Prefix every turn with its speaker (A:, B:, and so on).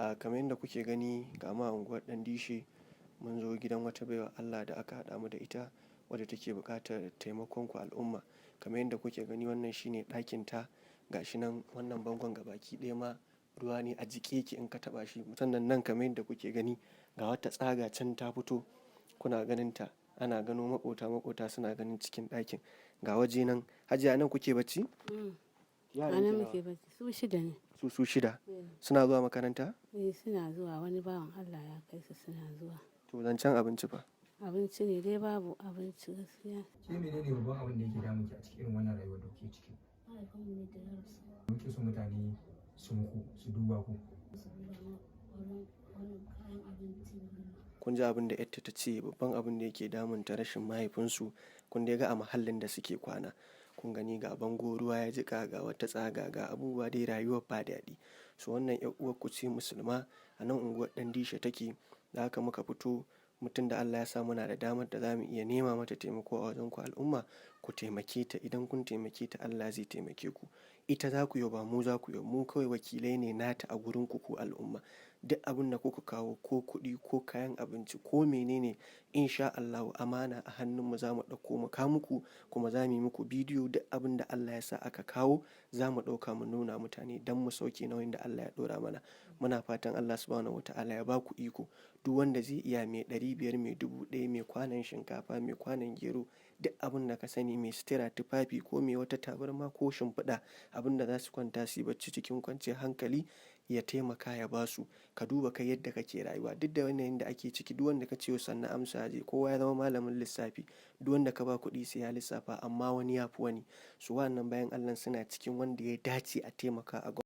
A: Kamar yadda kuke gani, ga mu a unguwar Ɗandishe, mun zo gidan wata baiwar Allah da aka haɗa mu da ita, wadda take buƙatar taimakon ku al'umma. Kamar yadda kuke gani, wannan shine ɗakin ta. Ga shi nan, wannan bangon gabaki ɗaya ma ruwa ne, a jiƙe yake in ka taɓa shi. Sannan nan, kamar yadda kuke gani, ga wata tsaga can ta fito, kuna ganin ta, ana gano maƙota, maƙota suna ganin cikin ɗakin. Ga waje nan. Hajiya, nan kuke bacci?
B: A
A: Yaran
B: nan
A: ki nawa?
B: muke bacci, su shida ne.
A: Su shida suna zuwa makaranta?
B: Eh, suna zuwa, wani bawan Allah ya kai su, suna zuwa.
A: To, zancen abinci fa?
B: Abinci ne dai babu abinci gaskiya.
C: Ke, menene babban abin da yake damun ki a cikin irin wannan rayuwar da kuke ciki?
D: Mahaifinmu ne da ya rasu.
C: Muke so mutane su muku, su duba ku.
D: Su duba mu wurin kayan abinci wannan.
A: Kun ji abin da 'yarta ta ce, babban abin da yake damunta rashin mahaifinsu. Kun dai ga a muhallin da suke kwana. Kun gani, ga bango ruwa ya jiƙa, ga wata tsaga, ga abubuwa dai, rayuwar ba daɗi. So wannan 'yar uwarku ce musulma, a nan unguwar Ɗandishe take. Da haka muka fito, mutum da Allah ya sa muna da damar da za mu iya nema mata taimako a wajen ku al'umma, ku taimake ta. Idan kun taimake ta, Allah zai taimake ku. Ita za ku yi, ba mu za ku yi. Mu kawai wakilai ne nata a gurin ku, ku al'umma. Duk abin da kuka kawo, ko kuɗi ko kayan abinci ko menene, insha Allahu amana a hannunmu za mu ɗauko mu kawo muku, kuma za mu yi muku bidiyo. Duk abin da Allah ya sa aka kawo, za mu ɗauka mu nuna mutane don mu sauke nauyin da Allah ya ɗora mana. Muna fatan Allah Subhanahu wa Ta'ala ya ba ku iko. Duk wanda zai iya, mai 500, mai 1000, mai kwanon shinkafa, mai kwanon gero, duk abin da ka sani, mai sutura, tufafi, ko mai wata tabarma ko shimfiɗa, abin da za su kwanta su yi bacci cikin kwanciyar hankali, ya taimaka ya ba su. Ka duba kai yadda kake rayuwa duk da yanayin da ake ciki. Duk wanda ka ce sannu, amsa zai. Kowa ya zama malamin lissafi. Duk wanda ka ba kuɗi sai ya lissafa, amma wani ya fi wani. Su wannan bayin Allah suna cikin wanda ya dace a taimaka a.